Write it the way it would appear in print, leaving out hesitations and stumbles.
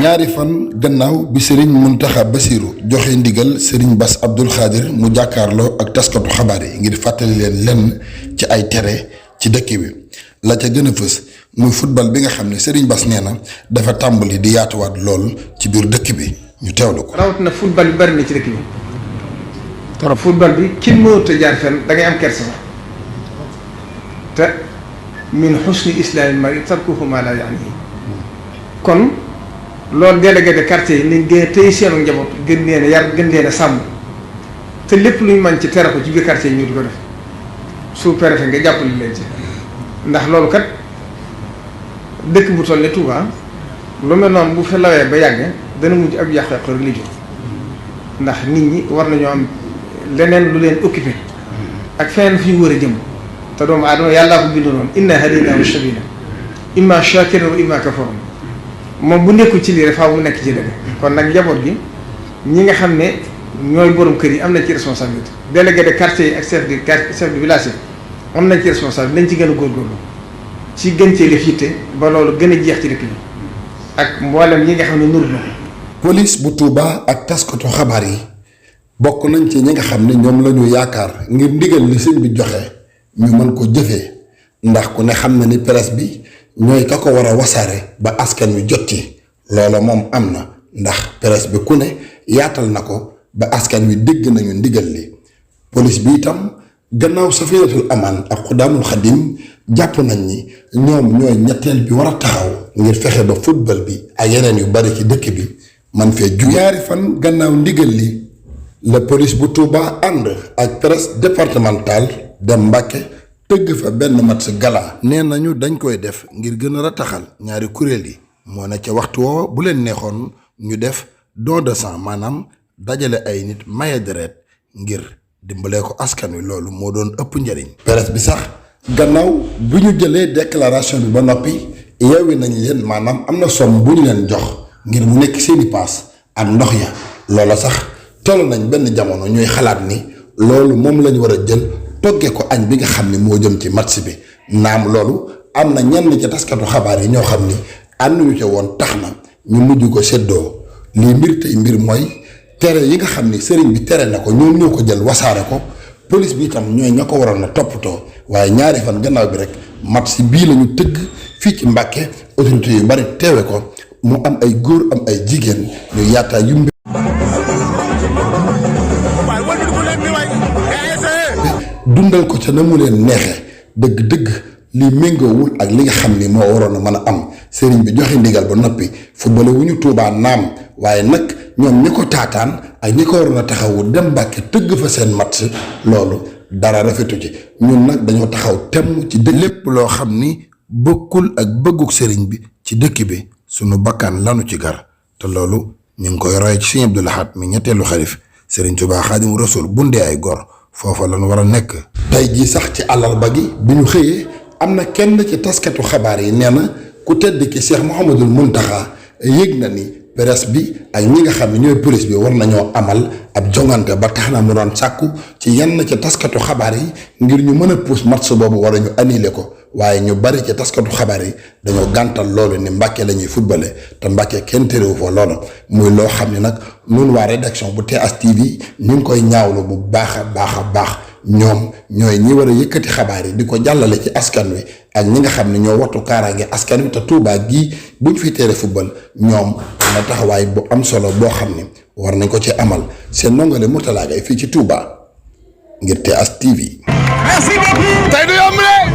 ñaari fan gannaaw bi Serigne Mountakha Bassirou joxe ndigal Serigne Bass Abdoul Khadir mu jàkkaarloo ak taskatu xabaar yi ngir fàttali leen lenn ci ay tere ci dëkk bi la ca gën a fës muy football bi nga xam ne Serigne Bass nee na dafa tàmbali di yaatuwaat lool ci biir dëkk bi ñu teewlu ko. rawatina football bi bari na ci dëkk bi trop football bi kenn mënut a jaar fenn da ngay am kersa te min husni islaamil mar'i tarkuhu ma la ya'nihi kon. loolu délégué de quartier yi nañ gën a téye seenu njaboot gën leen a yar gën leen a sàmm te lépp luñ mën ci tere ko ci biir quartier yi ñu di ko def sous-préfet nga jàppale leen ci ndax loolu kat dëkk bu toll ne Touba lu mel noonu bu fa lawee ba yàgg dana mujj ab yàq-yàq religieux ndax nit ñi war nañoo am leneen lu leen occupé ak feneen fi ñu war a jëm te doomu aadama yàllaa ko bindu noonu inna hadaynaahu sabila imma shakiran wa imma kafuran moom bu nekkul ci lii rek faaw mu nekk ci dëgg kon nag njaboot gi ñi nga xam ne ñooy borom kër yi am nañ ci responsabilité délégué de quartier yi ak chef de village yi am nañ ci responsabilité nañ ci gën a góorgóorlu ci gën cee def yitte ba loolu gën a jeex ci dëkk bi ak mboolem ñi nga xam ne nur na ko. police bu Touba ak taskatu xabaar yi bokk nañ ci ñi nga xam ne ñoom la ñu yaakaar ngir ndigal li sëñ bi joxe ñu mën ko jëfee ndax ku ne xam na ni presse bi. ñooy ka ko war a wasaare ba askan wi jot ci loola moom am na ndax presse bi ku ne yaatal na ko ba askan wi dégg nañu ndigal li police bi itam gannaaw Safinatul Amaan ak Xudaamul Xadim jàpp nañ ni ñoom ñooy ñetteel bi war a taxaw ngir fexe ba football bi ak yeneen yu bari ci dëkk bi man fee ju ñaari fan gannaaw ndigal li la police bu Touba ànd ak presse départementale dem Mbàkke tëgg fa benn match gala nee nañu dañ koy def ngir gën a rataxal ñaari kuréel yi moo ne ca waxtu woowa bu leen neexoon ñu def don de sang maanaam dajale ay nit maye deret ngir dimbalee ko askan wi loolu moo doon ëpp njëriñ. presse bi sax gannaaw bu ñu jëlee déclaration bi ba noppi yeewi nañ leen maanaam am na somme bu ñu leen jox ngir mu nekk seeni paas ak ndox ya loola sax toll nañ benn jamono ñuy xalaat ni loolu moom lañ war a jël. toggee ko añ bi nga xam ne moo jëm ci match bi naam loolu am na ñenn ca taskatu xabaar yi ñoo xam ni ànduñu ca woon tax na ñu mujj ko séddoo lii mbir tey mbir mooy tere yi nga xam ni sëriñ bi tere na ko ñoom ñoo ko jël wasaare ko police bi itam ñooy ña ko waroon a toppatoo waaye ñaari fan gannaaw bi rek match bii la ñu tëgg fii ci Mbàkke autorité yu bari teewe ko mu am ay góor am ay jigéen ñu yaataa yu dundal ko ca na mu leen neexee dëgg-dëgg li méngoowul ak li nga xam ni moo waroon a mën a am sëriñ bi joxe ndigal ba noppi footballé wu ñu Tuubaa naam waaye nag ñoom ñi ko taataan ak ñi ko waroon a taxawu dem Mbàkke tëgg fa seen match loolu dara rafetu ci ñun nag dañoo taxaw temm ci dëkk lépp loo xam ni bokkul ak bëgguk sëriñ bi ci dëkk bi sunu bakkan lanu ci gar te loolu ñu ngi koy roy ci Sëriñ Abdou Lahad mi ñetteelu xalif sëriñ Tuubaa Xaadimu Rasuul bundee ay gor foofa lañu war a nekk. tey jii sax ci àllarba gi bi ñu xëyee am na kenn ci taskatu xabaar yi nee na ku tedd ki Cheikh Mouhamadul Mountakha yëg na ni presse bi ak ñi nga xam ne ñooy police bi war nañoo amal ab jongante ba tax na mu doon sàkku ci yenn ci taskatu xabaar yi ngir ñu mën a pousse match boobu wala ñu annulé ko waaye ñu bari ci taskatu xabaar yi dañoo gàntal loolu ni Mbàkke la ñuy footballé te Mbàkke kenn terewu fa loolu muy loo xam ne nag ñun waa rédaction bu TS TV ñu ngi koy ñaawlu bu baax a baax ñoom ñooy ñi war a yëkkati xabaar yi di ko jàllale ci askan wi ak ñi nga xam ne ñoo wattu kaaraange askan wi te Touba gii buñ fi tere football ñoom na taxawaay bu am solo boo xam ne war nañ ko ci amal seen ndongole Mourtala Gaye fii ci Touba ngir TS TV. Merci beaucoup. tey du yomb de.